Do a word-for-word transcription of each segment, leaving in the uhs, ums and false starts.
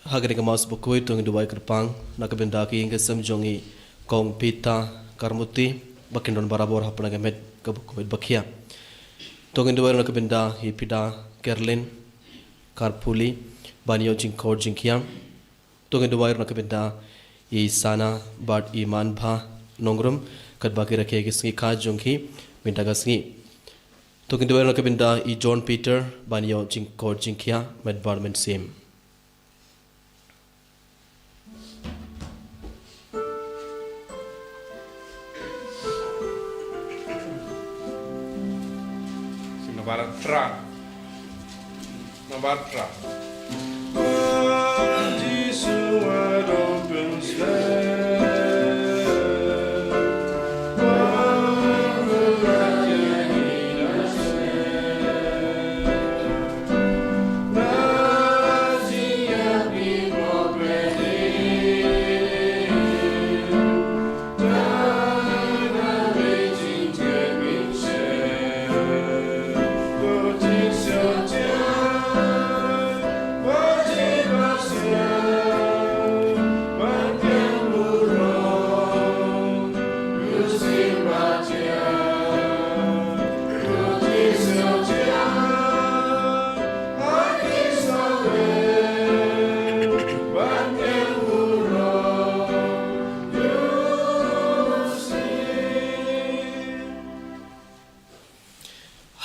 Ha kane ka Mass bakhuid to ngin duwai kyrpang na ka bynta ki ïing ki sem jong i Kong Pita Karmuti, ba kin don barabor ha pdeng ka met kaba khuid ba khia. To ngin duwai na ka bynta i Pita Kerlin Karpuli, ban ïoh jingkhuid jingkhia. To ngin duwai na ka bynta i Sana bad i Manbha Nongrum, katba ki rakhe ki sngi kha jong ki mynta ka sngi. To ngin duwai na ka bynta i John Peter, ban ïoh jingkhuid jingkhia met bad mynsiem. Sing na barat tra. Na barat tra.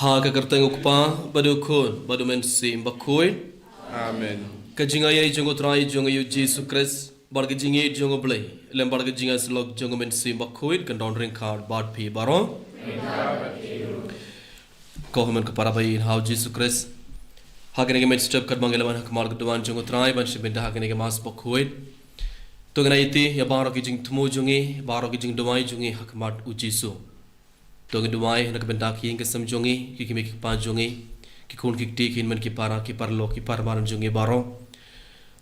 Ha ka kyrteng u Kpa, bad u Khun, bad u Mynsiem Bakhuid. Amen. Ka jingaiei jong u Trai jong ngi u Jisu Khrist, bad ka jingïeit jong u Blei, lem bad ka jingïasyllok jong u Mynsiem Bakhuid, kan don ryngkat bad phi baroh. Ko hynmen ko para ba ïeit ha u Jisu Khrist. Ha kane ka mynstep katba ngi la wan ha khmat ka duwan jong u Trai ban shim bynta ha kane ka Mass bakhuid, to ngin aiti ïa baroh ki jingthmu jong ngi, baroh ki jingduwai jong ngi ha khmat u Jisu. To ngin duwai na ka bynta ki ïing ki sem jong ngi, ki kmie ki kpa jong ngi, ki khun ki kti, ki hynmen ki para, ki paralok ki paralok jong ngi baroh.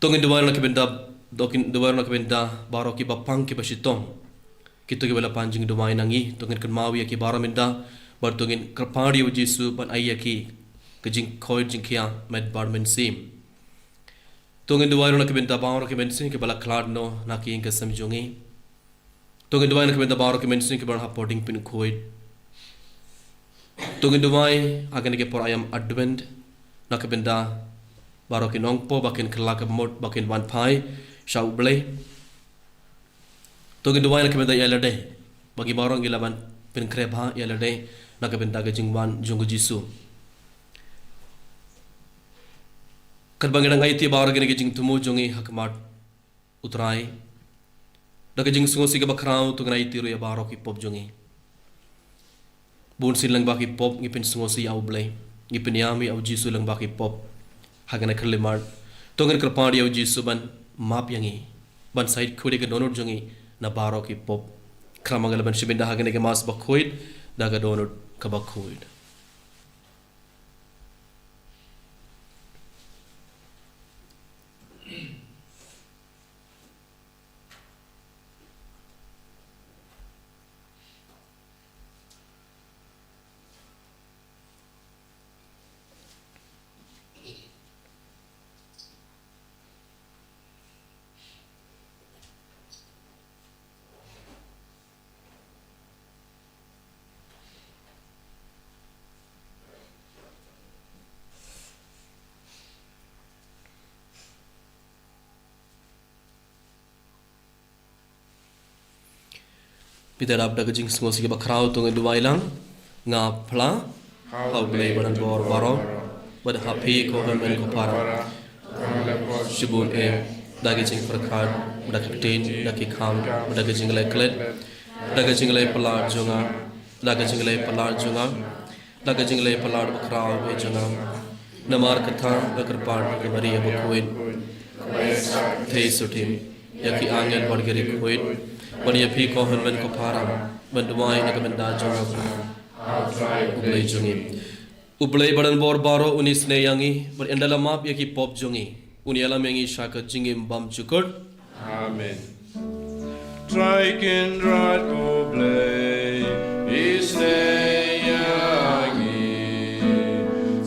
To ngin duwai na ka bynta, to ngin duwai na ka bynta baroh kiba pang kiba shitom. Kito kiba la pan jingduwai na ngi, to ngin kynmaw ïa ki baroh mynta, bad to ngin kyrpad ïa u Jisu ban ai ïa ki ka jingkhuid jingkhia met bad mynsiem. To ngin duwai na ka bynta baroh ki mynsiem kiba la khlad noh na ki ïing ki sem jong ngi. To ngin duwai na ka bynta baroh ki mynsiem kiba don hapoh diengpynkhuid. To ngin duwai ha kane ka por aiam Advent na ka bynta baroh ki nongpop ba kin kylla ka mut ba kin wan phai sha u Blei. To ngin duwai na ka bynta ïa lade, ba ngi baroh ngi lah ban pynkhreh bha ïa lade na ka bynta ka jingwan jong u Jisu. Katba ngi dang aiti baroh kine ki jingthmu jong ngi ha khmat u Trai, da ka jingsngewsih kaba khraw to ngin aiti ruh ïa baroh ki pop jong ngi. Bun sien lyngba ki pop ngi pynsngewsih ïa u Blei, ngi pynïam ïa u Jisu lyngba ki pop. Ha kane ka khyllipmat to ngin kyrpad ïa u Jisu ban map ïa ngi, ban shait khuid ïa ka dohnud jong ngi na baroh ki pop. Khraw ma nga la ban shim bynta ha kane ka Mass bakhuid da ka dohnud kaba khuid. Phi da dap da ka jingsngewsih bakhraw, to ngin duwai lang. Nga phla ha U Blei Badonbor baroh, bad ha phi ko hynmen ko para, shibun eh, da ki jingpyrkhat, da ki ktien, da ki kham, da ki jingleh klet, da ki jingleh palat jong nga, da ki jingleh palat jong nga, da ki jingleh palat bakhraw eh jong nga. Namar kata nga kyrpad ïa ka Maria bakhuid, thei sutin ïa ki angel bad ki riewkhuid, bad ïa phi ko hynmen ko para, ban duwai na ka bynta jong nga. U Blei jong ngi, U Blei Badonbor baroh, un isynei ïa ngi, bad un da la map ïa ki pop jong ngi, un ïalam ïa ngi sha ka jingim bymjukut. Amen. Trai Kynrad ko Blei, isynei ïa ngi.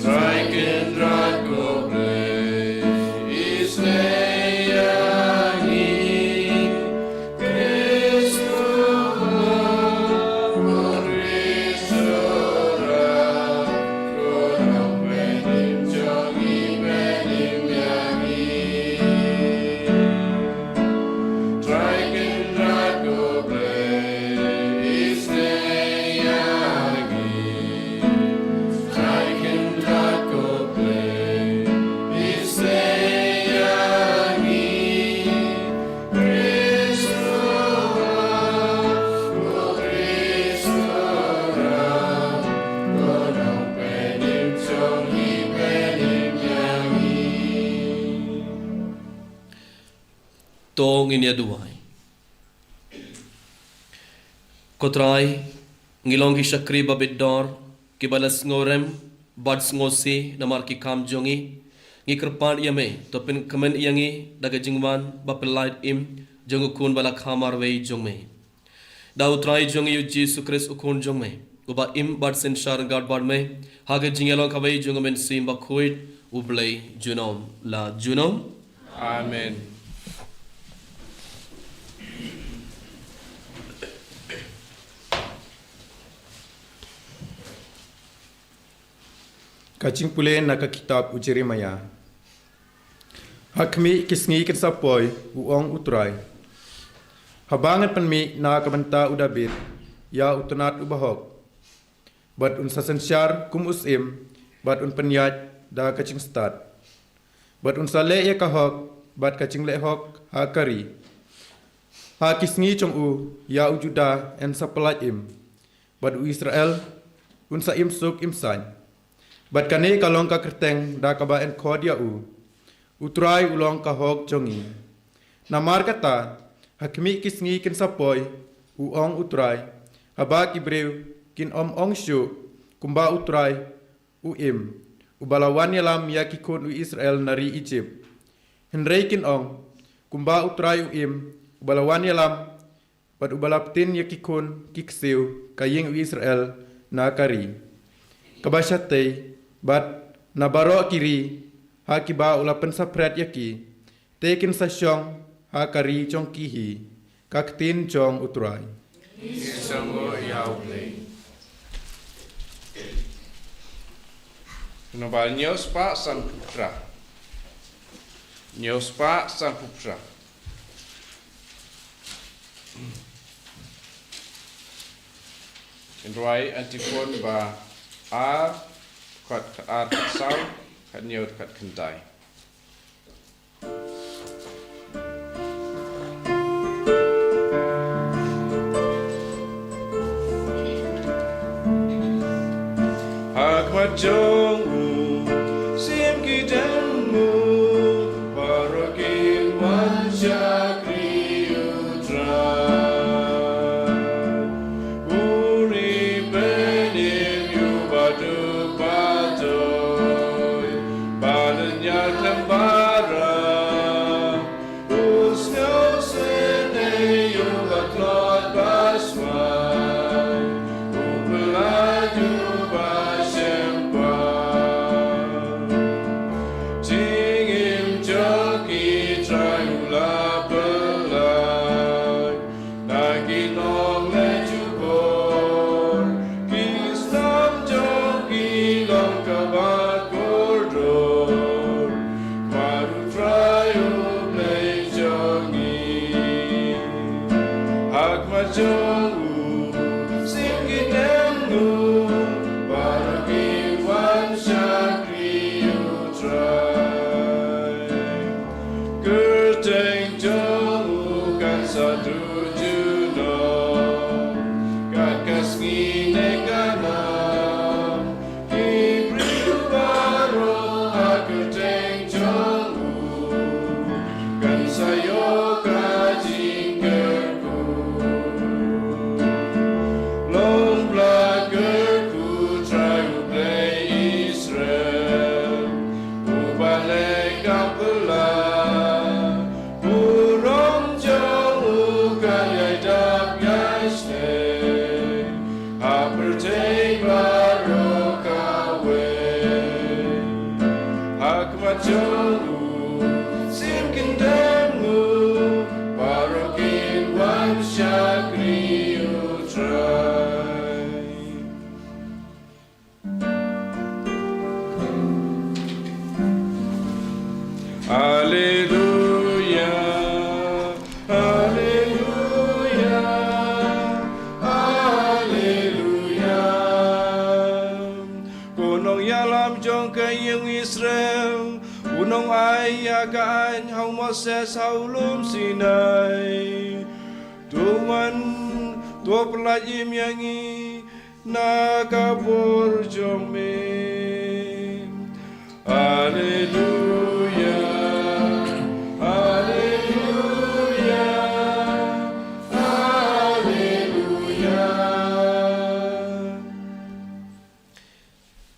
Trai Kynrad ko Blei, isynei ïa ngi. Khrist u wan, Khrist u wan, ko nongpynim jong ngi, pynim ïa ngi. Trai Kynrad ko Blei, isynei ïa ngi. Trai Kynrad ko Blei, isynei ïa ngi. Khrist u wan, ko Khrist u wan, ko nongpynim jong ngi, pynim ïa ngi. To ngin ïa duwai. Ko Trai, ngi long ki shakri babit dor, kiba la sngewrem bad sngewsih namar ki kam jong ngi. Ngi kyrpad ïa me, to pynkmen ïa ngi da ka jingwan bapyllait im jong u Khun ba la kha marwei jong me, da U Trai jong ngi U Jisu Khrist, U Khun jong me, uba im bad synshar ryngkat bad me ha ka jingïalong kawei jong U Mynsiem Bakhuid, U Blei junom la junom. Amen. Ka jingpule na ka kitab u Jeremiah. Ha khmih ki sngi kin sa poi, u ong U Trai, haba ngan pynmih na ka bynta u Dabid ïa u tnat uba hok, bad un sa synshar kum u syiem, bad un pynïaid da ka jingstad, bad un sa leh ïa ka hok bad ka jingleh hok ha ka ri. Ha ki sngi jong u, ïa u Judah yn sa pyllait im, bad u Israel un sa im suk im saiñ. Bad kane ka long ka kyrteng da kaba yn khot ïa u, U Trai u long ka hok jong ngi. Namar kata, ha khmih ki sngi kin sa poi, u ong U Trai, haba ki briew kin ym ong shuh, kumba U Trai u im, uba la wan ïalam ïa ki khun u Israel na ri Ijipt. Hynrei kin ong, kumba U Trai u im, uba la wan ïalam, bad uba la btin ïa ki khun ki ksiew ka ïing u Israel na ka ri kaba shatei, bad na baroh ki ri ha kiba u la pynsaphriang ïa ki, te kin sa shong ha ka ri jong ki hi. Ka ktien jong U Trai. Ngi sngewnguh ïa U Blei. Nambal hynñiew spah sanphew phra. Hynñiew spah sanphew phra. Ngin rwai antiphon ba ar, khat, khat ar, khat saw, khat hynñiew, khat khyndai. Ha khmat jong u, shim ki jingmut baroh ki wan shakri U Trai. U ri pynim ïa u baduk badoi, ba lynñiar khlem barah. U sngewsynei ïa u ba tlot ba smai, u pyllait ïa u ba shemphang. Jingim jong ki Trai u la pyllait na ki nongleh jubor, ki snam jong ki long kaba kordor. Mar U Trai U Blei jong ngi. Ha khmat jong u Jong u, sim kyndem u, baroh kin wan shakri u Trai. Alleluia, alleluia, alleluia. Ko nongïalam jong ka ïing Israel, u nongai ïa ka aiñ ha u Moses ha u lum Sinai. To wan, to pyllait im ïa ngi na ka bor jong me. Alleluia, alleluia, alleluia.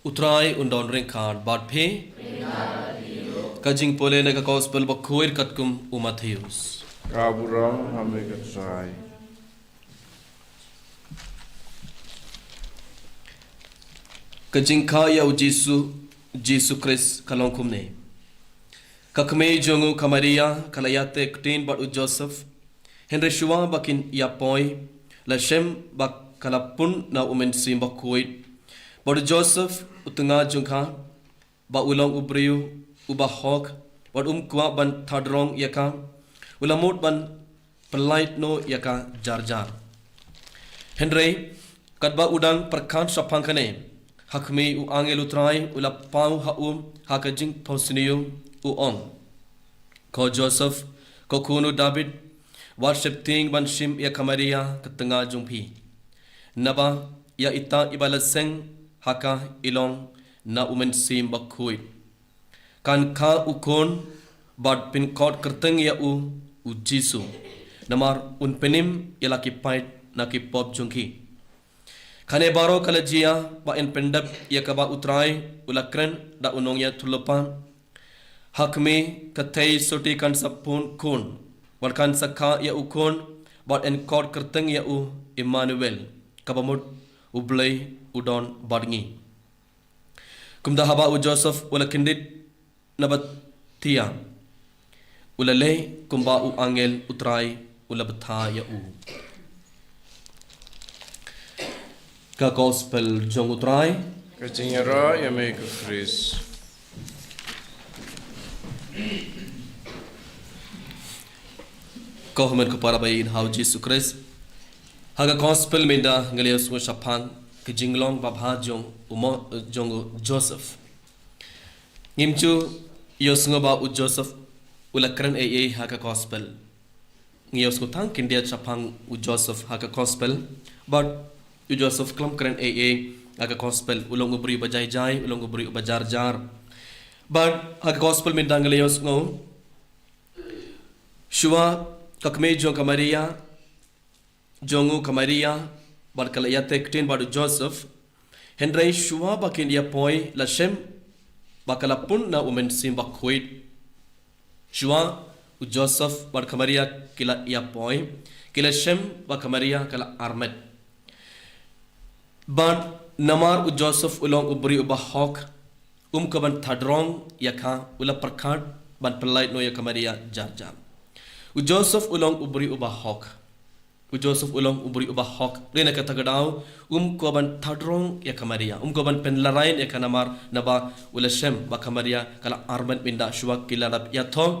U Trai un don ryngkat bad phi. Ka jingpule na ka Gospel bakhuid katkum u Mathaios. Ka burom ha me ko Trai. Ka jingkha ïa u Jisu, Jisu Khrist ka long kumne. Ka kmie jong u ka Maria ka la ïateh ktien bad u Joseph. Hynrei shuwa ba kin ïa poi, la shem ba ka la pun na u Mynsiem Bakhuid. Bad u Joseph u tnga jong ka, ba u long u briew uba hok, bad um kwah ban thadrong ïa ka, u la mut ban pyllait noh ïa ka jar jar. Hynrei katba u dang pyrkhat shaphang kane, ha khmih, u angel u Trai u la paw ha u ha ka jingphohsniew, u ong: Ko Joseph, ko khun u David, wat sheptieng ban shim ïa ka Maria ka tnga jong phi. Naba ïa ita iba la seng ha ka i long na u Mynsiem Bakhuid. Kan kha u khun bad pynkot kyrteng ïa u, u Jisu. Namar un pynim ïa la ki paid na ki pop jong ki. Kane baroh ka la jia ba yn pyndep ïa kaba u Trai u la kren da u nongïathuhlypa. Ha khmih, ka thei sotti kan sa pun khun, bad kan sa kha ïa u khun, bad yn kot kyrteng ïa u Immanuel, kaba mut U Blei u don bad ngi. Kumta haba u Joseph u la kyndit na ba thiah, u la leh kumba u angel u Trai u la bthah ïa u. Ka Gospel jong u Trai. Ka jingïaroh ïa me ko Khrist. Ko hynmen ko para ba ïeit ha u Jisu Khrist. Ha ka Gospel mynta ngi la ïohsngew shaphang ka jinglong babha jong u Mo-, jong u Joseph. Ngim ju ïohsngew ba u Joseph u la kren ei ei ha ka Gospel. Ngi ïohsngew tang khyndiat shaphang u Joseph ha ka Gospel. Bad u Joseph khlem kren ei ei ha ka Gospel, u long u briew ba jai jai, u long u briew ba jar jar. Bad ha ka Gospel mynta ngi la ïohsngew, shuwa ka kmie jong ka Maria, jong u ka Maria, bad ka la ïateh ktien bad u Joseph. Hynrei shuwa ba kin ïa poi, la shem ba ka la pun na u Mynsiem Bakhuid. Shuwa u Joseph bad ka Maria ki la ïa poi, ki la shem ba ka Maria ka la armet. Bad namar u Joseph u long u briew uba hok, um kwah ban thadrong ïa ka, u la pyrkhat ban pyllait noh ïa ka Maria jar jar. U Joseph u long u briew uba hok. U Joseph u long u briew uba hok. Dei na kata ka daw, um kwah ban thadrong ïa ka Maria, um kwah ban pynlehrain ïa ka namar naba u la shem ba ka Maria ka la armet mynta shuwa ki la dep ïathoh.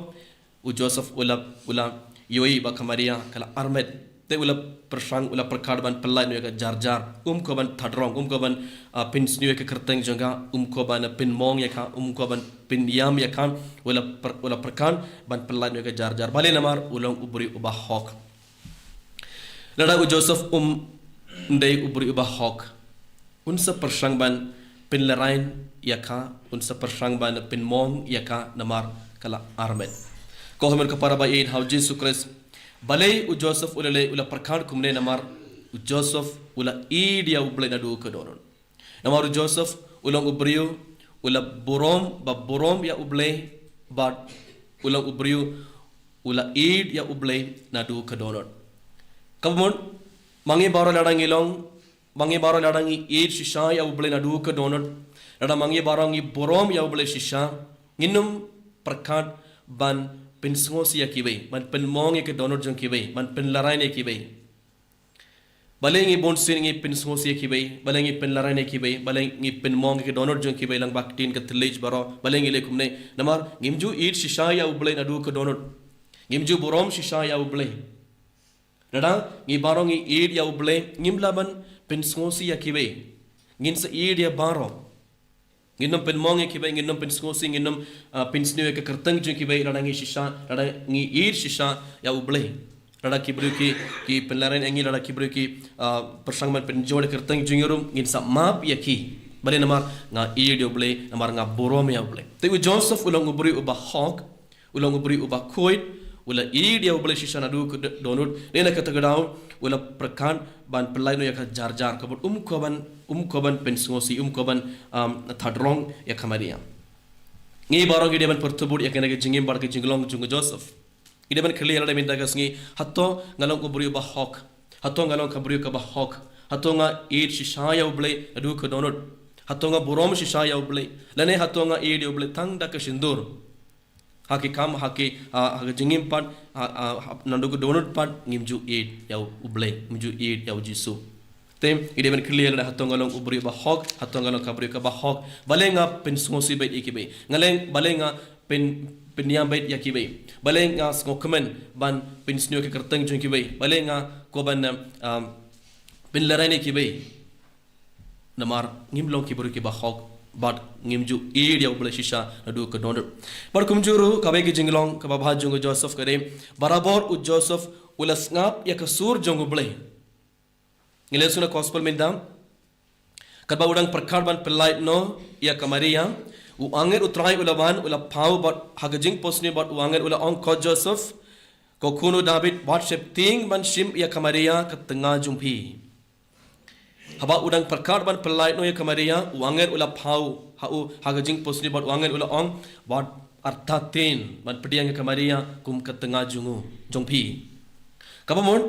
U Joseph u la, u la ïohi ba ka Maria ka la armet. Te u la pyrshang, u la pyrkhat ban pyllait noh ïa ka jar jar. Um kwah ban thadrong, um kwah ban, ah, pynsniew ïa ka kyrteng jong ka, um kwah ban pynmong ïa ka, um kwah ban pynïam ïa ka. U la pyr-, u la pyrkhat ban pyllait noh ïa ka jar jar. Balei? Namar u long u briew uba hok. Lada u Joseph um dei u briew uba hok, un sa pyrshang ban pynlehrain ïa ka, un sa pyrshang ban pynmong ïa ka namar ka la armet. Ko hynmen ko para ba ïeit ha u Jisu Khrist, balei u Joseph u la leh, u la pyrkhat kumne? Namar u Joseph u la ïeit ïa U Blei naduh ka dohnud. Namar u Joseph u long u briew u la burom, ba burom ïa U Blei, bad u long u briew u la ïeit ïa U Blei naduh ka dohnud. Kaba mut, ma ngi baroh lada ngi long, ma ngi baroh lada ngi ïeit shisha ïa U Blei naduh ka dohnud, lada ma ngi baroh ngi burom ïa U Blei shisha, ngin ym pyrkhat ban pynsngewsih ïa kiwei, ban pynmong ïa ka dohnud jong kiwei, ban pynlehrain ïa kiwei. Balei ngi bun sien ngi pynsngewsih ïa kiwei, balei ngi pynlehrain ïa kiwei, balei ngi pynmong ïa ka dohnud jong kiwei lyngba ka ktien ka thylliej baroh, balei ngi leh kumne? Namar ngim ju ïeit shisha ïa U Blei naduh ka dohnud. Ngim ju burom shisha ïa U Blei. Lada ngi baroh ngi ïeit ïa U Blei, ngim lah ban pynsngewsih ïa kiwei. Ngin sa ïeit ïa baroh. Ngin ym pynmong ïa kiwei, ngin ym pynsngewsih, ngin ym, ah, pynsniew ïa ka kyrteng jong kiwei, lada ngi shisha, lada ngi ïeit shisha ïa U Blei. Lada ki briew ki, ki pynlehrain ïa ngi, lada ki briew ki, ah, pyrshang ban pynjot ïa ka kyrteng jong ngi ruh, ngin sa map ïa ki. Balei? Namar nga ïeit ïa U Blei, namar nga burom ïa U Blei. Te u Joseph u long u briew uba hok, u long u briew uba khuid, u la ïeit ïa U Blei shisha naduh ka do-, dohnud, lane kata ka daw, u la pyrkhat ban pynlait noh ïa ka jar jar, ka mut um kwah ban, um kwah ban pynsngewsih, um kwah ban, um, thadrong ïa ka Maria. Ngi baroh ngi dei ban pyrthubud ïa kane ka jingim bad ka jinglong jong u Joseph. Ngi dei ban kylli ïa lade mynta ka sngi, hato nga long u briew ba hok? Hato nga long ka briew kaba hok? Hato nga ïeit shisha ïa U Blei naduh ka dohnud? Hato nga burom shisha ïa U Blei? Lane hato nga ïeit ïa U Blei tang da ka shyntur? Ha ki kam, ha ki, ha, ha ka jingim pat, ha, ha, ha, naduh ka dohnud pat, ngim ju ïeit ïa U Blei, ngim ju ïeit ïa U Jisu. Te, ngi dei ban kylli ïa lade, hato nga long u briew ba hok, hato nga long ka briew kaba hok. Balei nga pynsngewsih beit ïa kiwei? Nga long, balei nga pyn, pynïam beit ïa kiwei? Balei nga sngewkmen ban pynsniew ka kyrteng jong kiwei? Balei nga kwah ban, um, pynlehrain ïa kiwei? Namar ngim long ki briew kiba hok, bad ngim ju ïeit ïa U Blei shisha naduh ka dohnud. Bad kumjuh ruh, kawei ka jinglong kaba bha jong u Joseph ka dei, barabor u Joseph u la sngap ïa ka sur jong U Blei. Ngi leh shuh na gospel mynta, katba u dang pyrkhat ban pynlait noh ïa ka Maria, u angel U Trai u la wan, u la phaw bad ha ka jingphohsniew bad u angel u la ong, ko Joseph, ko khun u David, wat sheptieng ban shim ïa ka Maria ka tnga jong phi. Haba u dang pyrkhat ban pynlait noh ïa ka Maria, u angel u la phaw ha u ha ka jingphohsniew bad u angel u la ong, wat artatien ban pdiang ïa ka Maria kum ka tnga jong u, jong phi. Kaba mut,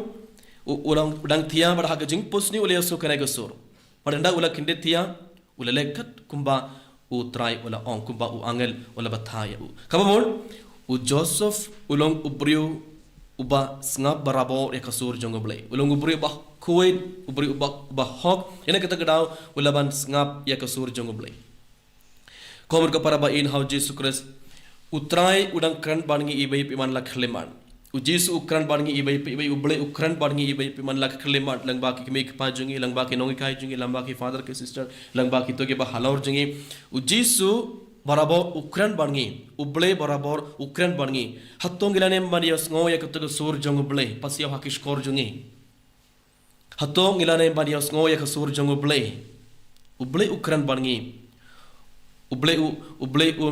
u, u dang, u dang thiah bad ha ka jingphohsniew u la ïohsngew kane ka sur. Bad ynda u la kyndit thiah, u la leh kat kumba U Trai u la ong, kumba u angel u la batai ïa u. Kaba mut, u Joseph u long u briew uba sngap barabor ïa ka sur jong U Blei. U long u briew uba khuid, u briew uba, uba hok. Ïa kata ka daw u la ban sngap ïa ka sur jong U Blei. Ko mut ko para ba ïeit ha U Jisu Khrist, U Trai u dang kren bad ngi iwei pa iwei man la ka khyllipmat. U Jisu u kren bad ngi iwei pa iwei, U Blei u kren bad ngi iwei pa iwei man la ka khyllipmat, lyngba ki kmie ki kpa jong ngi, lyngba ki nonghikai jong ngi, lyngba ki father ki sister, lyngba kito kiba halor jong ngi. U Jisu barabor u kren bad ngi, U Blei barabor u kren bad ngi. Hato ngi lah ne em ban ïohsngew ïa kato ka sur jong U Blei pasiaw ha ki shkor jong ngi? Hato ngi lah ne em ban ïohsngew ïa ka sur jong U Blei? U Blei u kren bad ngi. U Blei u, U Blei u,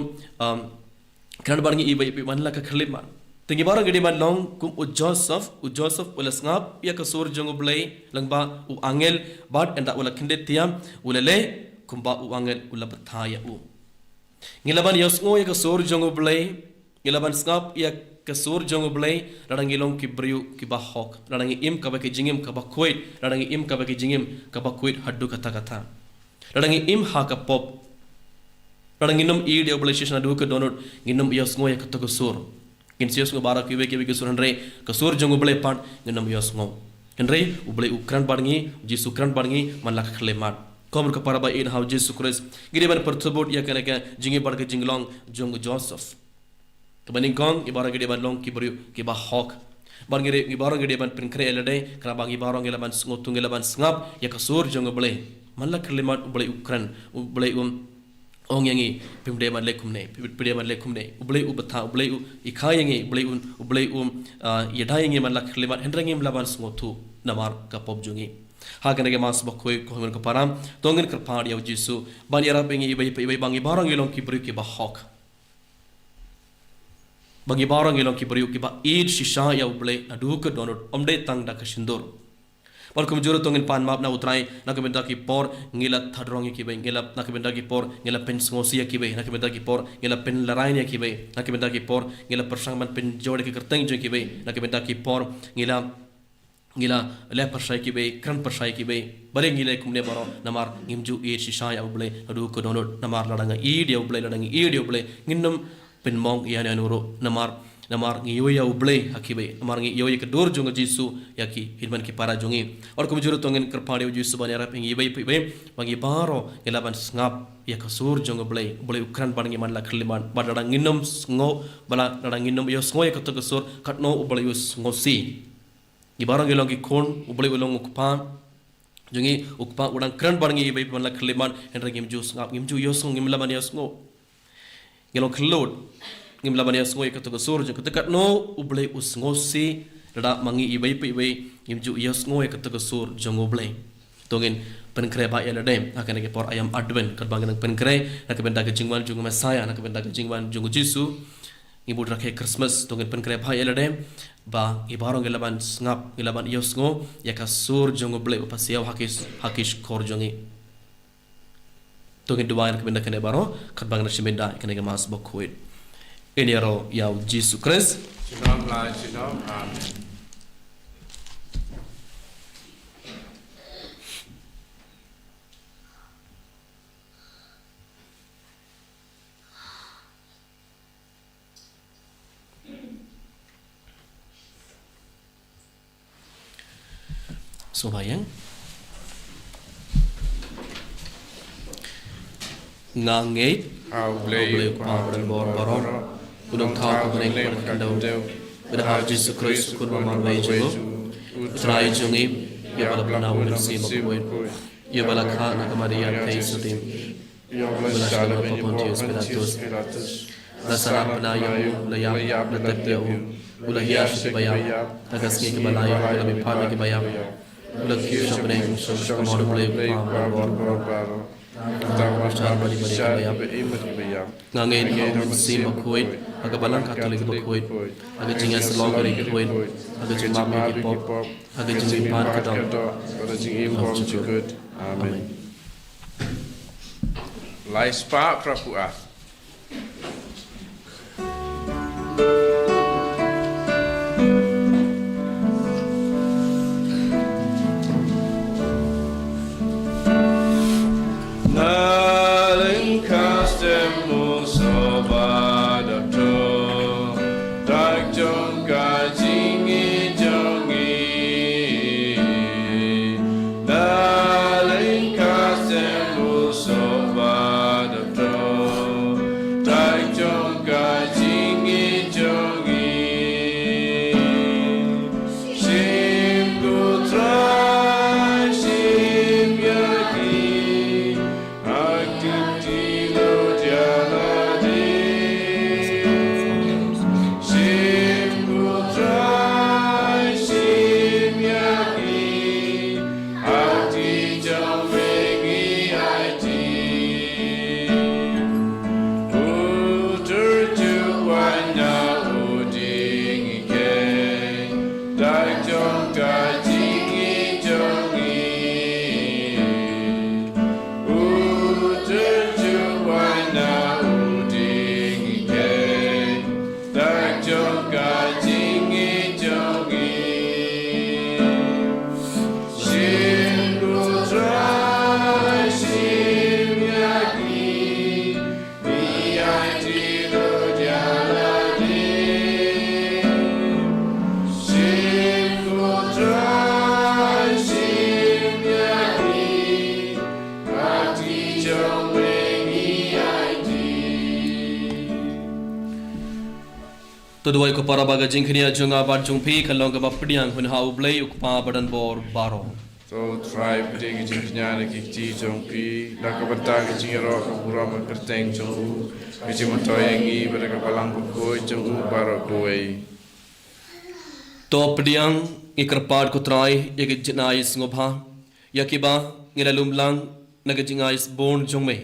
um, kren bad ngi iwei pa iwei man la ka khyllipmat. Te ngi baroh ngi dei ban long kum u Joseph, u Joseph u la sngap ïa ka sur jong U Blei lyngba u angel, bad ynda u la kyndit thiah u la leh kumba u angel u la batai ïa u. Ngi lah ban ïohsngew ïa ka sur jong U Blei, ngi lah ban sngap ïa ka sur jong U Blei, lada ngi long ki briew kiba hok, lada ngi im kaba ki jingim kaba khuid, lada ngi im kaba ki jingim kaba khuid haduh katta katta. Lada ngi im ha ka pop, lada ngin ym ïeit ïa U Blei shisha naduh ka dohnud, ngin ym ïohsngew ïa kato ka sur. Ngin sa ïohsngew baroh kiwei kiwei ki sur, hynrei ka sur jong U Blei pat ngin ym ïohsngew. Hynrei U Blei u kren bad ngi, U Jisu u kren bad ngi man la ka khyllipmat. Ko mut ko para ba ïeit ha U Jisu Khrist, ngi dei ban pyrthubud ïa kane ka jingim bad ka jinglong jong u Joseph. Kaba nyngkong, ngi baroh ngi dei ban long ki briew kiba hok. Bad ngi dei, ngi baroh ngi dei ban pynkhreh ïa lade, khnang ba ngi baroh ngi lah ban sngewthuh, ngi lah ban sngap ïa ka sur jong U Blei. Man la ka khyllipmat U Blei u kren, U Blei u ong ïa ngi, phim dei ban leh kumne, phim dei ban leh kumne. U Blei u batai, U Blei u hikai ïa ngi, U Blei u, U Blei u, ah, ïada ïa ngi man la ka khyllipmat, hynrei ngim lah ban sngewthuh namar ka pop jong ngi. Ha kane ka Mass bakhuid, ko hynmen ko para, to ngin kyrpad ïa U Jisu ban ïarap ïa ngi iwei pa iwei ba ngi baroh ngi long ki briew kiba hok. Ba ngi baroh ngi long ki briew kiba ïeit shisha ïa U Blei naduh ka dohnud, ym dei tang da ka shyntur. Bad kumjuh ruh to ngin pan map na U Trai na ka bynta ki por ngi la thadrong ïa kiwei, ngi la, na ka bynta ki por ngi la pynsngewsih ïa kiwei, na ka bynta ki por ngi la pynlehrain ïa kiwei, na ka bynta ki por ngi la pyrshang ban pynjot ïa ka kyrteng jong kiwei, na ka bynta ki por ngi la, ngi la leh pyrshah ïa kiwei, kren pyrshah ïa kiwei. Balei ngi leh kumne baroh? Namar ngim ju ïeit shisha ïa U Blei naduh ka dohnud. Namar lada nga ïeit ïa U Blei, lada nga ïeit ïa U Blei, ngin ym pynmong ïa ngi ruh, namar, namar ngi ïohi ïa U Blei ha kiwei, namar ngi ïohi ïa ka dur jong u Jisu ïa ki, kin ban ki para jong ngi. Bad kumjuh ruh to ngin kyrpad ïa u Jisu ban ïarap ïa ngi iwei pa iwei, ba ngi baroh ngi lah ban sngap ïa ka sur jong U Blei, U Blei u kren bad ngi man la khyllipmat, bad lada ngin ym sngew, bad lada ngin ym ïohsngew ïa kato ka sur, katno U Blei u sngewsih. Ngi baroh ngi long ki khun, U Blei u long U Kpa jong ngi, U Kpa u dang kren bad ngi iwei pa iwei man la khyllipmat, hynrei ngim ju sngap, ngim ju ïohsngew, ngim lah ban ïohsngew. Ngi long khyllood, ngim lah ban ïohsngew ïa kato ka sur jong, kato katno U Blei u sngewsih, lada ma ngi iwei pa iwei ngim ju ïohsngew ïa kato ka sur jong U Blei. To ngin pynkhreh bha ïa lade ha kane ka por aïom Advent, katba ngi nang pynkhreh na ka bynta ka jingwan jong u Messiah, na ka bynta ka jingwan jong u Jisu. Ngi bud rakhe Christmas, to ngin pynkhreh bha ïa lade ba ngi baroh ngi lah ban sngap, ngi lah ban ïohsngew ïa ka sur jong U Blei uba siaw ha ki, ha ki shkor jong ngi. To ngin duwai na ka bynta kane baroh, katba ngi nang shim bynta ïa kane ka Mass bakhuid. Ïa ngi ïaroh ïa u Jisu Khrist. Junom la junom. Amen. Sngewbha ïa nga. Nga ngeit ha U Blei, U Blei U Kpa Badonbor baroh, u nongthaw ka bneng bad ka khyndew, bad ha U Jisu Khrist u Khun ba marwei jong u, u Trai jong ngi, ïa uba la pynbna u Mynsiem Bakhuid, ïa uba la khah na ka Maria Theisotti, ïa uba la shah lyngba u Pontius Pilatus, la sahnarphna ïa u, la ïap, la tep ïa u, u la hiar sha kiba ïap, ha ka sngi kaba lai u la mihpat na kiba ïap, u la kiew sha bneng, u shong sha ka mohor U Blei U Kpa Badonbor baroh. Nangta un wan pat ban ïa kiba ïap. Nga ngeit ha U Mynsiem Bakhuid, ha ka Balang Katholik bakhuid, ha ka jingïasyllok ïa ki khuid, ha ka jingmap ïa ki pop, ha ka jingmihpat ka doh, ha ka jingim bymjukut. Amen. Lai spah phra phew ar. Na lyngkha stem u Sohba Daptong, dak jong ka jingïeit jong ngi. Na lyngkha stem u Sohba Daptong, dak jong ka jingïeit jong ngi. Shim ko Trai, shim ïa ngi. Dak jong ka jingïeit jong ngi. U Trai ju wan na u jingïeit. Dak jong ka jingïeit jong ngi. Shim ko Trai, shim ïa ngi. To duwai ko para ba ka jingkñia jong nga bad jong phi kan long kaba pdiang hun ha U Blei U Kpa ba don bor baroh. To Trai, pdiang ka jingkñia na ki kti jong phi, na ka bynta ka jingïaroh ka burom ka kyrteng jong u, ka jingmyntoi ïa ngi bad ka balang bakhuid jong u baroh kawei. To pdiang, ngi kyrpad ko Trai ïa ka jingai sngewbha ïa kiba ngi la lum lang na ka jingai sbun jong me.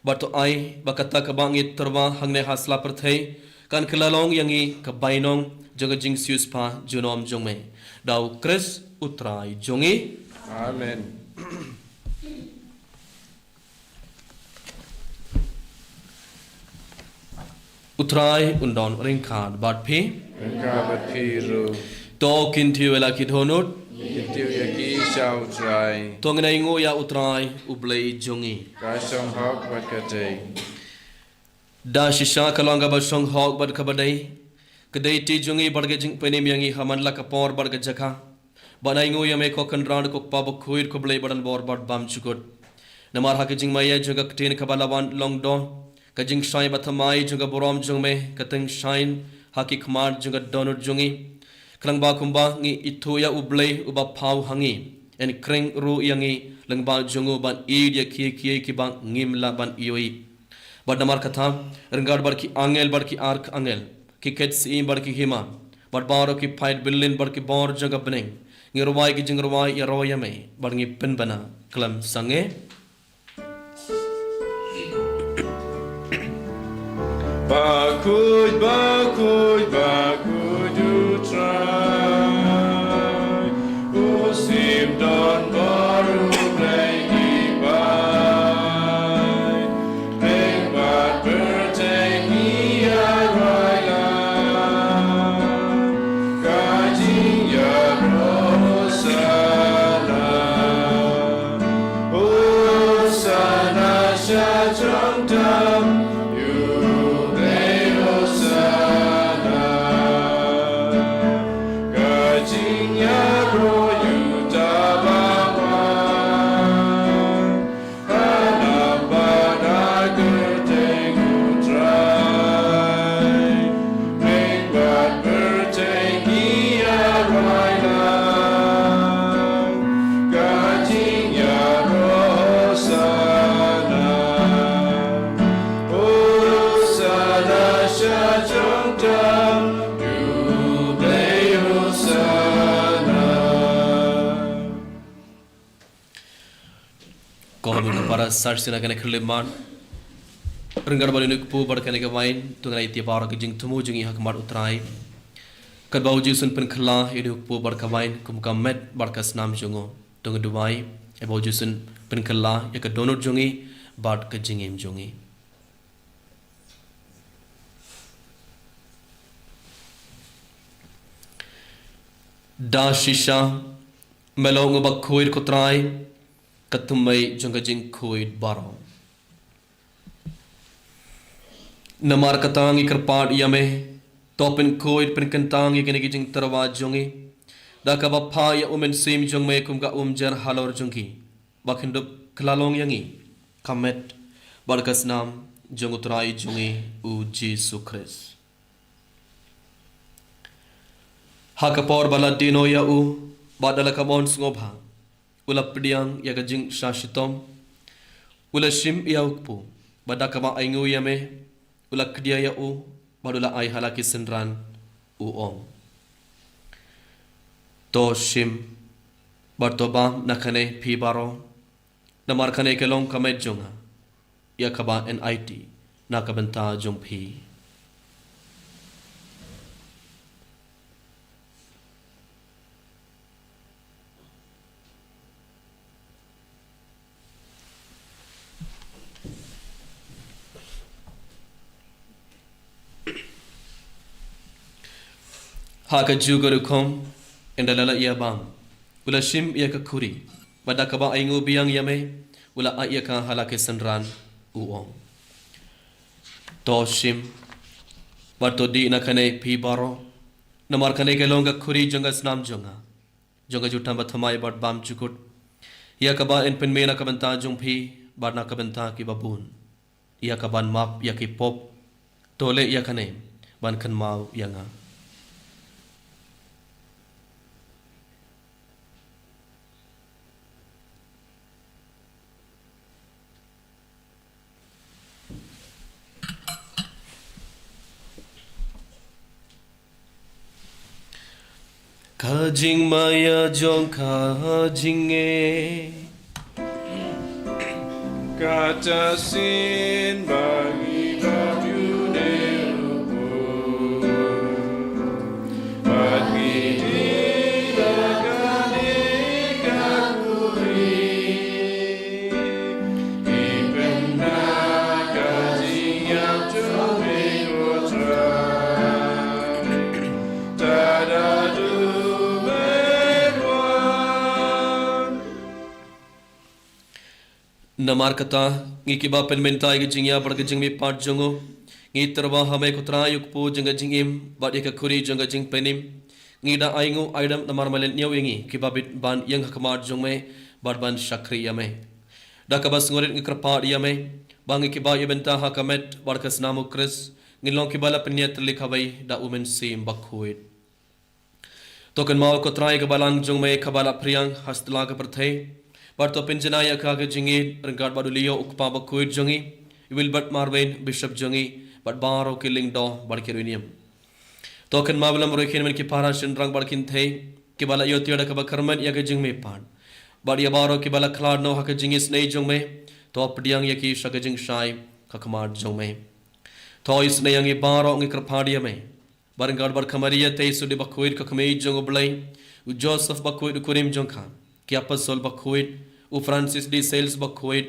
Bad to ai ba kata kaba ngi tyrwa hangne ha sla pyrthei kan kylla long ïa ngi ka bainong jong ka jingsiewspah junom jong me. Da U Khrist U Trai jong ngi. Amen. U Trai un don ryngkat bad phi. Ryngkat bad phi ruh. To kyntiew ïa la ki dohnud. Kyntiew ïa ki sha U Trai. To ngin ainguh ïa U Trai U Blei jong ngi. Ka shong hok bad ka dei. Da shisha ka long kaba shong hok bad kaba dei, ka dei ti jong ngi bad ka jingpynim ïa ngi ha man la ka por bad ka jaka. Ban ainguh ïa me ko Kynrad ko Kpa bakhuid ko Blei badonbor bad bymjukut. Namar ha ka jingmaïa jong ka ktien kaba la wan long doh, ka jingshai bathymmai jong ka burom jong me ka tyngshaiñ ha ki khmat jong ka dohnud jong ngi. Khnang ba kumba ngi ithuh ïa U Blei uba phaw ha ngi, yn khring ruh ïa ngi lyngba jong u ban ïeit ïa kiei kiei kiba ngim lah ban ïohi. Bad namar kata, ryngkat bad ki angel bad ki arkangel, ki khet syiem bad ki hima, bad baroh ki paid byllien bad ki bor jong ka bneng, ngi rwai ki jingrwai ïaroh ïa me bad ngi pynbna khlem sangeh. Bakhuid, bakhuid, bakhuid U Trai, u sim don bor U Blei ki paid. Pynban pyrthei ki ïaroh ïa ka jingïaroh Hosana. Hosana sha jrong tam, U Blei Hosana. Ka jingïaroh ïa uta ba wan. Ko hynmen ko para, sar sien ha kane ka khyllipmat, ryngkat bad ïa u kpu bad kane ka wain, to ngin ïa tip baroh ka jingthmu jong ngi ha khmat U Trai. Katba u Jisu un pynkylla ïa u kpu bad ka wain kum ka met bad ka snam jong u, to ngin duwai, ïa ba u Jisu un pynkylla ïa ka dohnud jong ngi bad ka jingim jong ngi. Da shisha, me long uba khuid ko Trai, ka thymmei jong ka jingkhuid baroh. Namar kata ngi kyrpad ïa me, to pynkhuid pynkyntang ïa kine ki jingtyrwa jong ngi, da kaba phah ïa U Mynsiem jong me kum ka umjer halor jong ki, ba kin dup kylla long ïa ngi ka met bad ka snam jong U Trai jong ngi U Jisu Khrist. Ha ka por ba la die noh ïa u, bad da la ka mon sngewbha, u la pdiang ïa ka jingshah shitom, u la shim ïa u kpu, bad da kaba ainguh ïa me, u la kdia ïa u, bad u la ai ha la ki synran, u ong: To shim, bad to bam na kane phi baroh, namar kane ka long ka met jong nga, ïa kaba yn aiti na ka bynta jong phi. Ha kajuh ka rukom, ynda la la ïa bam, u la shim ïa ka khuri, bad da kaba ainguh biang ïa me, u la ai ïa ka ha la ki synran, u ong: To shim, bad to dih na kane phi baroh, namar kane ka long ka khuri jong ka snam jong nga, jong ka jutang bathymmai bad bymjukut, ïa kaba yn pynmih na ka bynta jong phi, bad na ka bynta kiba bun, ïa kaban map ïa ki pop. To leh ïa kane ban kynmaw ïa nga. Ka jingmaïa jong ka jingngeit. Kata sien ba ngi la ju ne ruh, bad ngi dih da kane ka khuri. Namar kata, ngi kiba pynmynta ïa ka jingïap bad ka jingmihpat jong u, Ngi tyrwa ha me ko Trai ïa u kpu jong ka jingim bad ïa ka khuri jong ka jingpynim. Ngi da ainguh aidam namar me la ñiew ïa ngi kiba bit ban ïeng ha khmat jong me bad ban shakri ïa me. Da kaba sngewrit ngi kyrpad ïa me ba ngi kiba ïa bynta ha ka met bad ka snam u Khrist ngin long kiba la pynïatylli kawei da u Mynsiem Bakhuid. To kynmaw ko Trai ka balang jong me kaba la phriang ha sla ka pyrthei. Bad to pynjanai ïa ka ka jingïeit ryngkat bad u Leo u kpa bakhuid jong ngi, i Wilbert Marvin bishop jong ngi, bad baroh ki lyngdoh bad ki riewniam. To kynmaw ïa lem ruh kin men ki para shynrang bad kynthei kiba la ïoh tiar da kaba kyrmen ïa ka jingmihpat. Bad ïa baroh kiba la khlad noh ha ka jingisynei jong me, to pdiang ïa ki sha ka jingshai ha khmat jong me. To isynei ïa ngi baroh ngi kyrpad ïa me. Bad ryngkat bad ka Maria te sudi bakhuid ka kmie jong u Blei, u Joseph bakhuid u kurim jong ka, ki apostol bakhuid, u Francis de Sales bakhuid,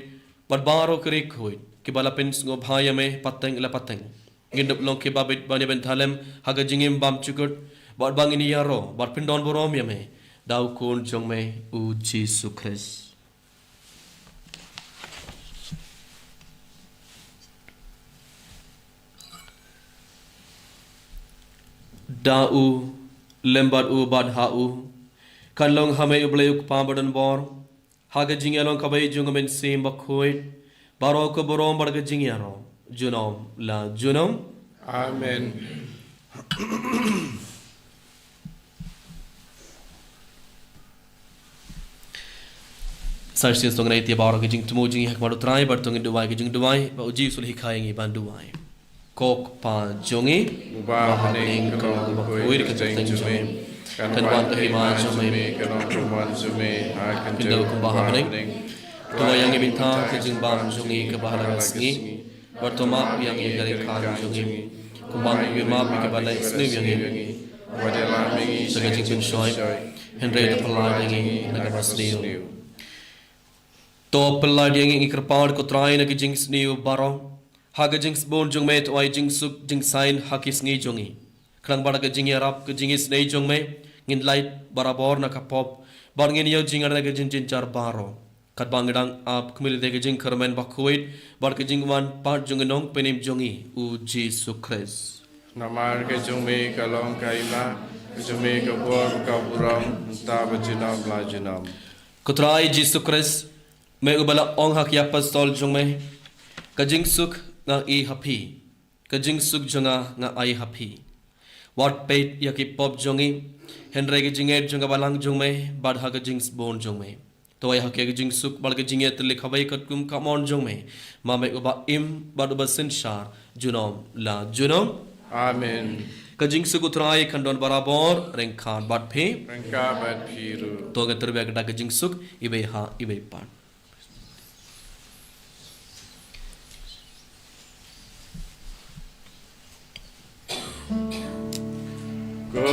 bad baroh ki riewkhuid kiba la pynsngewbha ïa me pateng la pateng. Ngin dup long kiba bit ban ïa bynta lem ha ka jingim bymjukut bad ba ngin ïaroh bad pyndonburom ïa me da u Khun jong me u Jisu Khrist. Da u, lem bad u bad ha u, kan long ha me u Blei u Kpa badonbor, ha ka jingïalong kawei jong ka Mynsiem Bakhuid, baroh ka burom bad ka jingïaroh junom la junom. Amen. Sa shisien to ngin ai ïa baroh ka jingthmu jong ngi ha khmat u Trai bad to ngin duwai ka jingduwai ba u Jisu u la hikai ïa ngi ban duwai. Ko Kpa jong ngi uba ha bneng, ka long bakhuid ka kyrteng jong me, kan wan ka hima jong me, kan long ka mon jong me ha ka khyndew kumba ha bneng. To ai ïa ngi mynta ka jingbam jong ngi kaba ha la ka sngi. Bad to map ïa ngi ïa ka jingkhuslai jong ngi, kumba ngi map ïa kiba la isynei ïa ngi. Wat ïalam ïa ngi sha ka jingpynshoi, hynrei to pyllait ïa ngi na kaba sniew. To pyllait ïa ngi, ngi kyrpad ko Trai, na ka jingsniew baroh. Ha ka jingsbun jong me to ai jingsuk jingsaiñ ha ki sngi jong ngi. Khnang ba da ka jingïarap ka jingisynei jong me ngin lait barabor na ka pop bad ngin ïoh jingïada na ka jingjynjar baroh. Katba ngi dang ap khmih lynti ka jingkyrmen bakhuid bad ka jingwan pat jong u Nongpynim jong ngi u Jisu Khrist. Namar ka jong me ka long ka hima, ka jong me ka bor, ka burom mynta bad junom la junom. Ko Trai Jisu Khrist, me uba la ong ha ki apostol jong me, ka jingsuk nga ai ha phi, ka jingsuk jong nga nga ai ha phi. Wat peit ïa ki pop jong ngi, hynrei ka jingngeit jong ka balang jong me bad ha ka jingsbun jong me. To ai ha ki ka jingsuk bad ka jingïatylli kawei katkum ka mon jong me, ma me uba im bad uba synshar junom la junom. Amen. Ka jingsuk u Trai kan don barabor ryngkat bad phi. Ryngkat bad phi ruh. To ngin tyrwa da ka jingsuk iwei ha iwei pat. Ko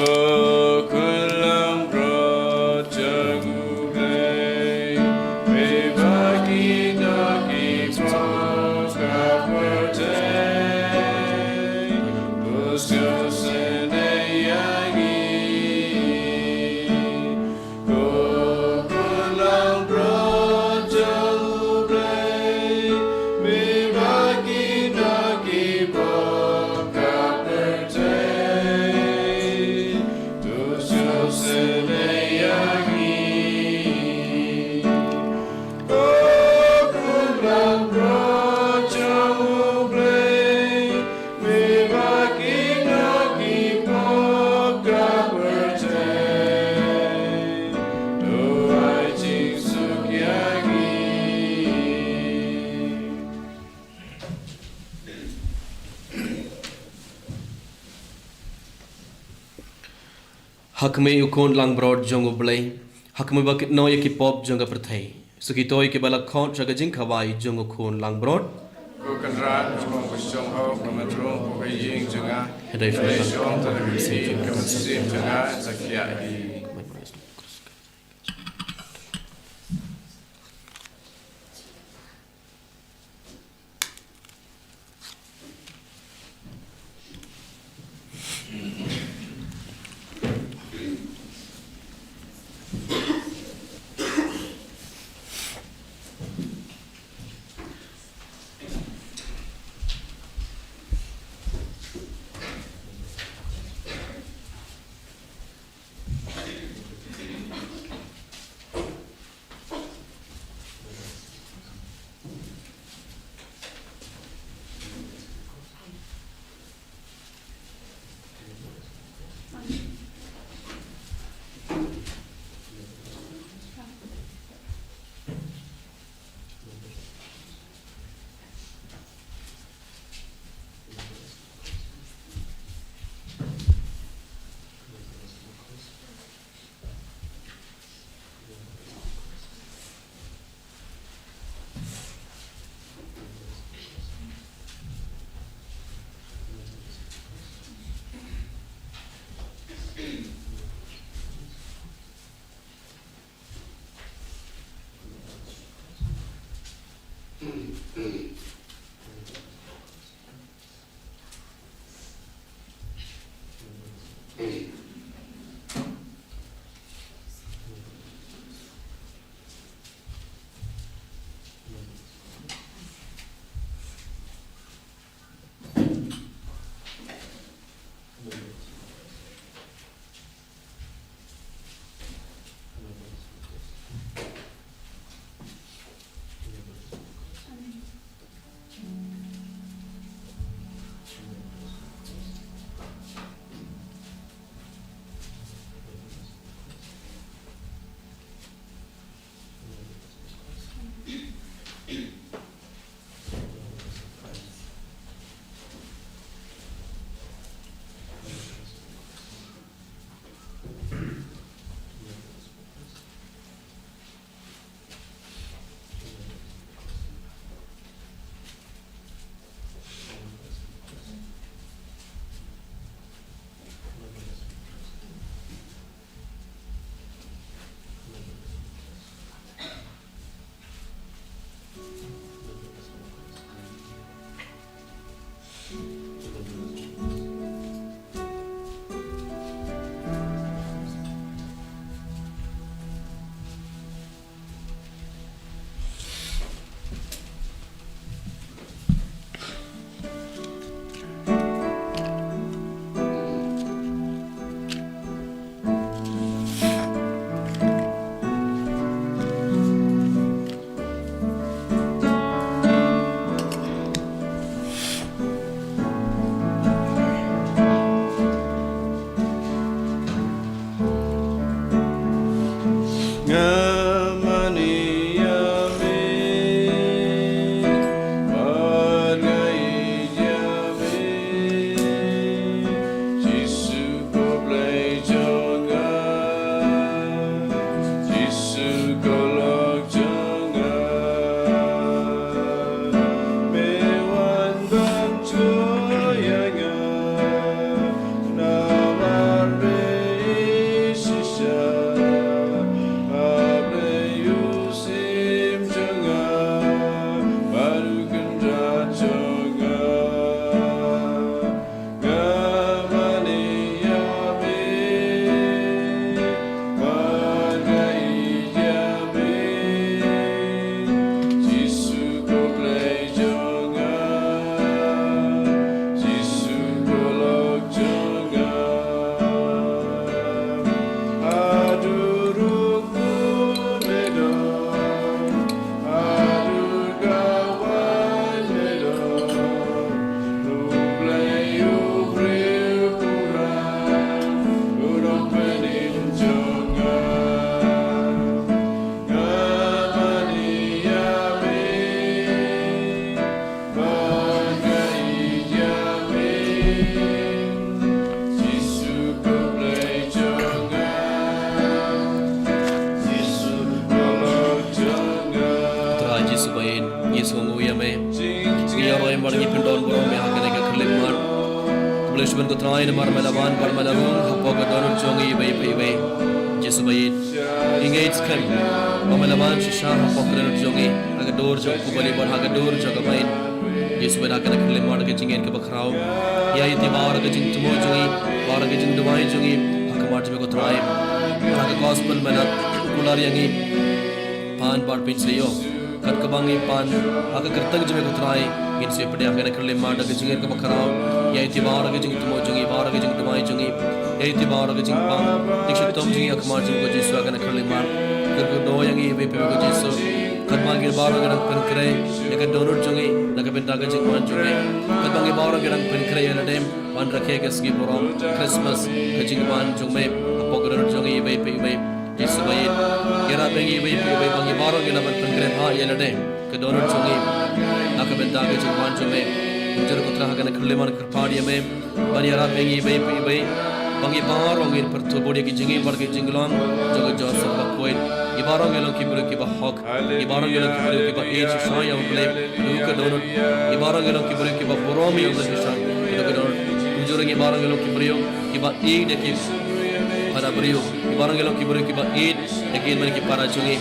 Khun langbrot jong U Blei, me ba ki dohnud ki pop ka pyrthei, to sngewsynei ïa ngi. Ko Khun langbrot jong U Blei, me ba ki dohnud ki pop ka pyrthei, to sngewsynei ïa ngi. Ko Khun langbrot jong U Blei, me ba ki dohnud ki pop ka pyrthei, to ai jingsuk ïa ngi. Ha khmih u Khun langbrot jong U Blei, ha khmih ba kynnoh ïa ki pop jong ka pyrthei. Sa kito ïa kiba la khot sha ka jingkhawai jong u Khun langbrot. Ko Kynrad, u long ka shong hok, ka myntoi, ko ka ïing jong nga. Hynrei shong tang ka mynsiem jong nga, sa khia hi. Shibun ko Trai namar me la wan bad me la rung hapoh ka dohnud jong ngi iwei pa iwei. Jisu ba ïeit, ngi ngeit skhem ba me la wan shisha hapoh ka dohnud jong ngi, ha ka dur jong u Bali bad ha ka dur jong ka Maïn. Jisu ba ïeit, ha kane ka khyllipmat ka jingngeit kaba khraw, ïa ïa ti baroh ka jingthmu jong ngi, baroh ka jingduwai jong ngi ha khmat jong me ko Trai. Ha ka gospel me la kular ïa ngi pan bad pynsleh ïoh. Kat kaba ngi pan ha ka kyrteng jong me ko Trai, ngin sa pdiang ha kane ka khyllipmat da ka jingngeit kaba khraw, ïa ïa ti baroh ka jingthmu jong ngi, baroh ka jingduwai jong ngi, ïa ïa ti baroh ka jingpang jingshitom jong ngi ha khmat jong me ko Jisu ha kane ka khyllipmat. Kyrkhu ïa ngi iwei pa iwei ko Jisu. Kat ba ngi baroh ngi dang pynkhreh ïa ka dohnud jong ngi na ka bynta ka jingwan jong me. Kat ba ngi baroh ngi dang pynkhreh ïa lade ban rakhe ka sngi burom Christmas, ka jingwan jong me hapoh ka dohnud jong ngi iwei pa iwei. Jisu ba ïeit, ïarap ïa ngi iwei pa iwei ba ngi baroh ngi lah ban pynkhreh bha ïa lade, ka dohnud jong ngi na ka bynta ka jingwan jong me. Kumjuh ruh ko Trai ha kane ka khyllipmat ngi kyrpad ïa me ban ïarap ïa ngi iwei pa iwei ba ngi baroh ngin pyrthuh bud ïa ki jingim bad ki jinglong jong ka Joseph Bakhuid. Ngi baroh ngi long ki briew kiba hok, ngi baroh ngi long ki briew kiba ïeit shisha ïa U Blei naduh ka dohnud. Ngi baroh ngi long ki briew kiba burom ïa U Blei shisha naduh ka dohnud. Kumjuh ruh ngi baroh ngi long ki briew kiba ïeit ïa ki para briew. Ngi baroh ngi long ki briew kiba ïeit ïa ki hynmen ki para jong ngi.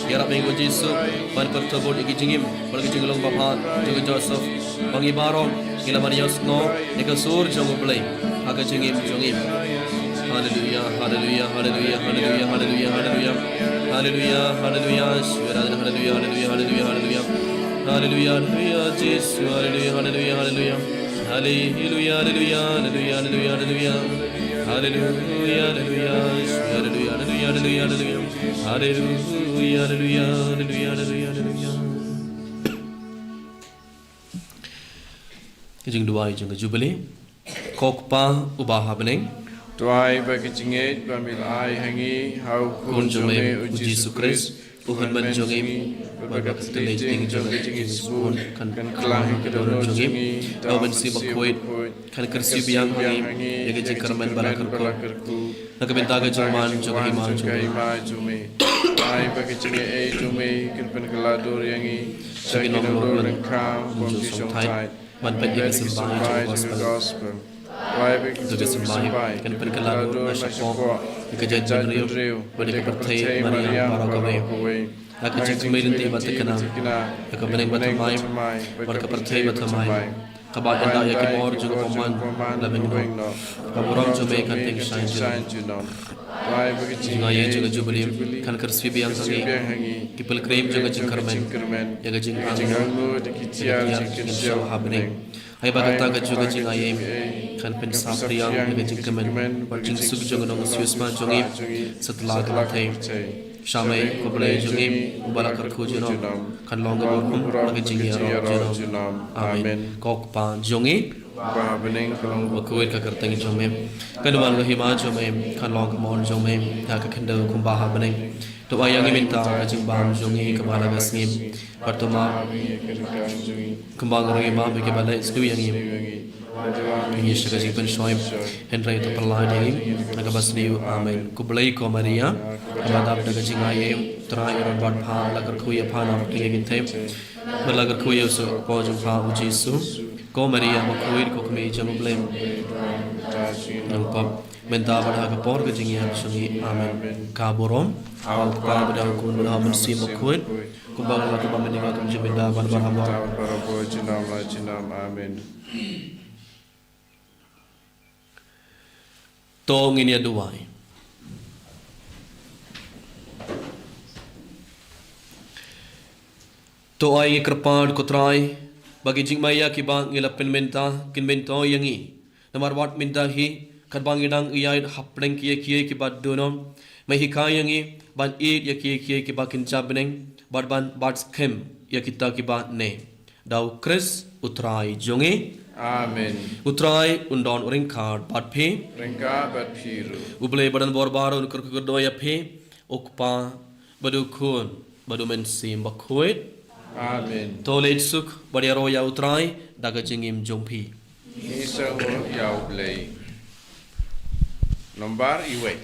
Ïarap ïa ngi ko Jisu ban pyrthuh bud ïa ki jingim bad ki jinglong babha jong ka Joseph, ba ngi baroh ngi lah ban ïohsngew ïa ka sur jong U Blei ha ka jingim jong ngi. Haleluya, haleluya, haleluya, haleluya, haleluya, haleluya. Haleluya, haleluya, haleluya, haleluya, haleluya, haleluya. Haleluya, haleluya, Jisu, haleluya, haleluya, haleluya. Haleluya, haleluya, haleluya, haleluya, haleluya. Haleluya, haleluya, Jisu, haleluya, haleluya, haleluya, haleluya. Haleluya, haleluya, haleluya, haleluya, haleluya. Ka jingduwai jong ka Jubilee. Ko Kpa uba ha bneng, duwai ba ka jingngeit ba me la ai ha ngi ha u Khun jong me u Jisu Khrist, u Hynmen jong ngi, bad ba ka kyrteng jong ka jingsbun kan kylla ha ka dohnud jong ngi da u Mynsiem Bakhuid, kan kyrsiew biang ha ngi ïa ka jingkyrmen ba la kyrkhu na ka bynta ka jingman jong ka hima jong me. Ai ba ka jingaiei jong me kan pynkylla dur ïa ngi sha ki nonglor lyngkha bym ju shongthait ban peit ïa ka symbai jong ka gospel. Ai ba ka symbai kan pynkylla dur na shapoh ïa ka jaitbynriew bad ïa ka pyrthei mariang baroh kawei. Ïa ka jingkmen lynti ba thikna, ïa ka bneng ba thymmai bad ka pyrthei ba thymmai. Kaba ynda ïa ki bor jong ka bymman la bynriew, ka burom jong me kan pynshai junom. Ka jingaiei jong ka Jubilee kan kyrsiew biang ha ngi, ki pilgrim jong ka jingkyrmen, ïa ka jingangnud, ïa ka jingkyrsiew ha bneng. Ai ba kata ka juh ka jingaiei kan pynsaphriang ïa ka jingkmen bad jingsuk jong ka nongsiewspah jong ngi satlak ka pyrthei. Sha me ko Blei jong ngi uba la kyrkhu junom, kan long ka burom bad ka jingïaroh junom. Amen. Ko Kpa jong ngi uba ha bneng, kan long bakhuid ka kyrteng jong me. Kan wan ka hima jong me, kan long ka mon jong me ha ka khyndew kumba ha bneng. To ai ïa ngi mynta ka jingbam jong ngi kaba la ka sngi, bad to map kumba ngi ruh ngi map ïa kiba leh sniew ïa ngi. Ngi sha ka jingpynshoi, hynrei to pyllait ïa ngi na kaba sniew. Amen. Khublei ko Maria, kaba dap da ka jingaiei, U Trai u don bad pha, la kyrkhu ïa pha na pdeng ki kynthei bad la kyrkhu ïa u kpoh jong pha u Jisu. Ko Maria bakhuid, ko kmie jong U Blei, nang pap mynta bad ha ka por ka jingïap jong ngi. Amen. Ka burom ha U Kpa bad ha U Khun bad ha U Mynsiem Bakhuid, kumba la ka mynta, kumjuh mynta bad barabor. Amen. To ngin ïa duwai. To ai ngi kyrpad ko Trai ba ki jingmaïa kiba ngi la pynmynta kin myntoi ïa ngi. Namar wat mynta hi katba ngi dang ïaid hapdeng ki ïa kiei kiba dohnud, me hikai ïa ngi ban ïeit ïa ki ïa kiei kiba kynja bneng, bad ban bat skhem ïa kita kiba neh. Da U Khrist U Trai jong ngi. Amen. U Trai un don ryngkat bad phi. Ryngkat bad phi ruh. U Blei ba don bor baroh un kyrkhu kyrdoh ïa phi, U Kpa bad U Khun bad U Mynsiem Bakhuid. Amen. To leit suk bad ïaroh ïa U Trai da ka jingim jong phi. Ngi sngewnguh ïa U Blei. Nombar iwei.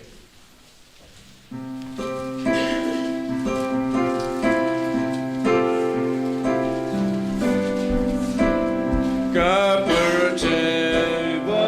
Ka pyrthei ba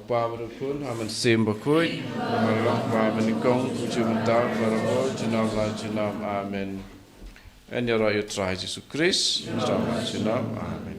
Kpa bad u Khun, ha u Mynsiem Bakhuid, bad u Trai ba nyngkong, kumjuh mynta, barabor, junom la junom. Amen. Ngan ïaroh ïa u Trai Jisu Khrist, junom la junom. Amen.